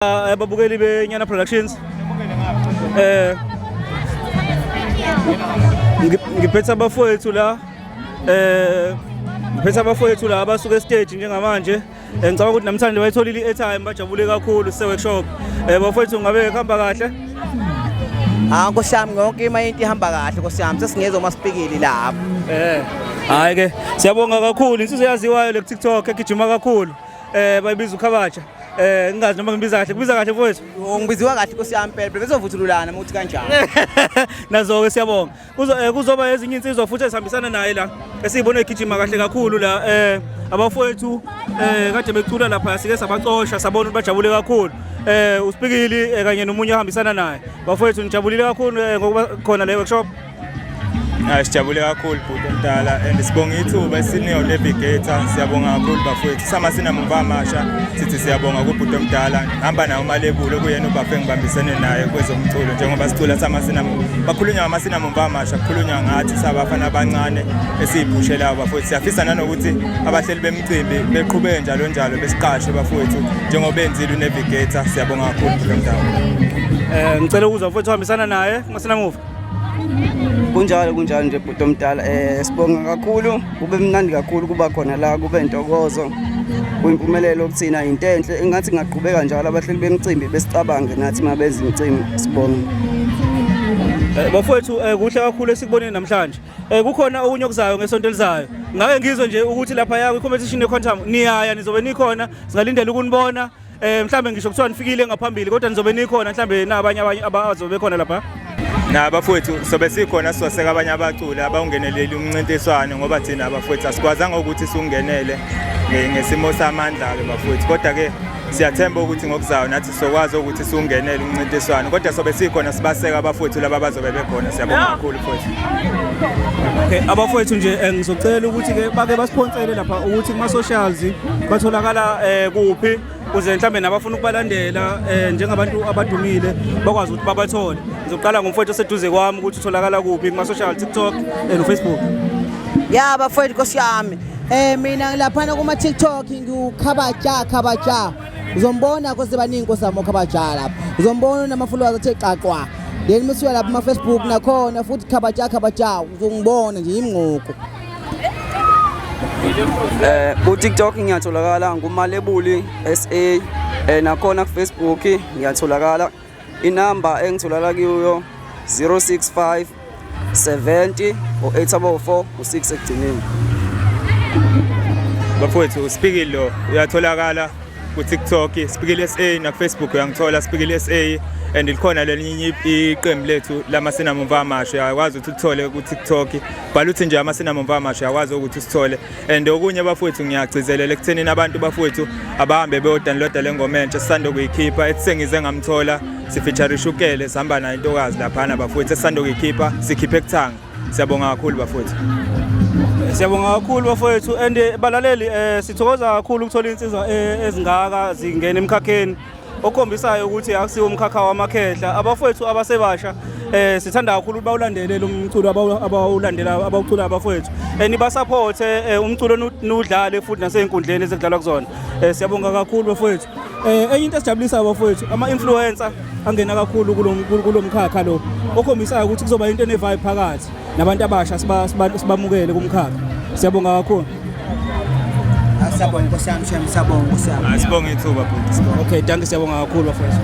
Ababukeli beNyana Productions, ngiphethe abafowethu la, ngiphethe abafowethu la abasuka e-stage njengamanje. Ngicabanga ukuthi namhlanje bayitholile i-airtime, bajabule kakhulu se workshop. Bafowethu, ngabe kuhamba kahle? Ah, Nkosi yami, yonke ima into ihamba kahle, Nkosi yami, sesingezwe uma sipikile lapho. Hayi ke, siyabonga kakhulu. Insizwa eyaziwayo le ku TikTok egijima kakhulu. Bayibiza uKhabatsha. Ngingazi noma ngibiza kahle. Kubiza kahle, mfowethu? Ngibiziwa kahle, Nkosi yami, phela bezovuthululana ukuthi kanjani. Nazo ke, siyabonga. Kuzoba ezinye insizwa futhi esihambisana naye la esiyibona igijima kahle kakhulu la. Abafowethu kade becula lapha, sike sabacosha, sabona ukuthi bajabule kakhulu. Usipikili kanye nomunye ohambisana naye. Bafowethu, nijabulile kakhulu ngokuba khona le workshop? Hayi, sijabule kakhulu, bhuti omdala, and sibonga ithuba esiniyo Navigator. Siyabonga kakhulu, bafowethu. Sama sinamumva amasha, sithi siyabonga kubhuti omdala. Hamba nawo umalebule kuyena ubafo engibambisene naye kwezomculo njengoba sicula sama sinamumva. Bakhulunywa ngamasinamumva amasha, kukhulunywa ngathi sabafana abancane esiyiphushelayo, bafowethu. Siyafisa nanokuthi abahleli bemicimbi beqhubeke njalo njalo besiqashe, bafowethu, njengoba benzile uNavigator. Siyabonga kakhulu, bhuti omdala. Ngicela ukuzwa mfowethu ohambisana naye masinamuva. Kunjalo, kunjalo nje, bhuti omdala. Sibonga kakhulu, kube mnandi kakhulu kuba khona la, kube intokozo. Kuyimpumelelo kuthina, into enhle engathi ingaqhubeka njalo, abahleli bemicimbi besicabange nathi mabenza imicimbi. Sibonga. Bafowethu, kuhle kakhulu esikubonile namhlanje. Kukhona okunye okuzayo ngesonto elizayo. Ngake ngizwe nje ukuthi lapha ya kwi-competition ye-Quantum niyaya, nizobe nikhona, singalindela ukunibona. Mhlambe ngisho kuthiwa nifikile ngaphambili, kodwa nizobe nikhona mhlambe nabanye abanye abazobe bekhona lapha. Na bafowethu, sobe sikhona, sizoseka abanye abaculi abawungeneleli umncintiswano, ngoba thina abafowethu asikwazanga ukuthi siwungenele ngesimo samandla-ke, bafowethu, kodwa-ke siyathemba ukuthi ngokuzayo nathi sizokwazi ukuthi siwungenele umncintiswano, kodwa sobe sikhona sibaseka abafowethu laba abazobe bekhona. Siyabonga kakhulu futhi. Okay, abafowethu nje, ngizocela ukuthi ke bake basiphonsele lapha ukuthi kuma socials batholakala kuphi, kuze mhlambe nabafuna ukubalandela njengabantu abadumile bakwazi ukuthi babathole. Ngizoqala ngomfowethu oseduze kwami ukuthi utholakala kuphi kuma social, TikTok no Facebook. Ya bafowethu, Nkosi yami. Mina laphana kuma TikTok ngiwukhabaja khabaja. Uzombona koze baningi, Nkosi yami, okhabaja lapha. Uzombona nama followers athe xaxwa. Then masuya lapha kuma Facebook nakhona futhi khabaja khabaja, uzongibona nje imngoko. Ku TikTok ngiyatholakala nguMalebuli SA, nakhona ku Facebook ngiyatholakala. Inamba engitholakala kuyo 065 70 0844 u6 ekugcineni. Bafowethu, uSpikili lo, uyatholakala ku-TikTok, Spikili SA, naku-Facebook uyangithola, Spikili SA, and likhona lelinye iqembu lethu lamasinamumva amasha, uyakwazi ukuthi uthole ku-TikTok, bhala uthi nje amasinamumva amasha, uyakwazi ukuthi usithole. And okunye, bafowethu, ngiyagcizelela ekuthenini abantu, bafowethu, abahambe beyodownloada le ngoma entsha esisanda kuyikhipha ethi Sengize Ngamthola, sifeaturisha ukele, sihamba nayo intokazi laphana, bafowethu, esisanda kuyikhipha, sikhiphe kuthanga. Siyabonga kakhulu, bafowethu. Siyabonga kakhulu, bafowethu, and balaleli, sithokoza kakhulu ukuthola insizwa ezingaka zingena emkhakheni okhombisayo ukuthi akusiwo umkhakha wamakhehla. Abafowethu abasebasha, sithanda kakhulu ukuthi bawulandele lo mculo abawulandela, abawucula abafowethu, nibasupporte umculo, niwudlale futhi nasey'nkundleni ezikudlalwa kuzona. Siyabonga kakhulu, bafowethu. Enye into esijabulisayo, bafowethu, ama-influencer angena kakhulu kulo mkhakha lo, okhombisayo ukuthi kuzoba into ene-vibe phakathi nabantu abasha, sibamukele kumkhakha. Siyabonga kakhulu. Siyabonga, Nkosi yami, siyabonga, Nkosi yami. Sibonge ithuba, bhuti, sibonge. Okay, dankie, siyabonga kakhulu, bafowethu.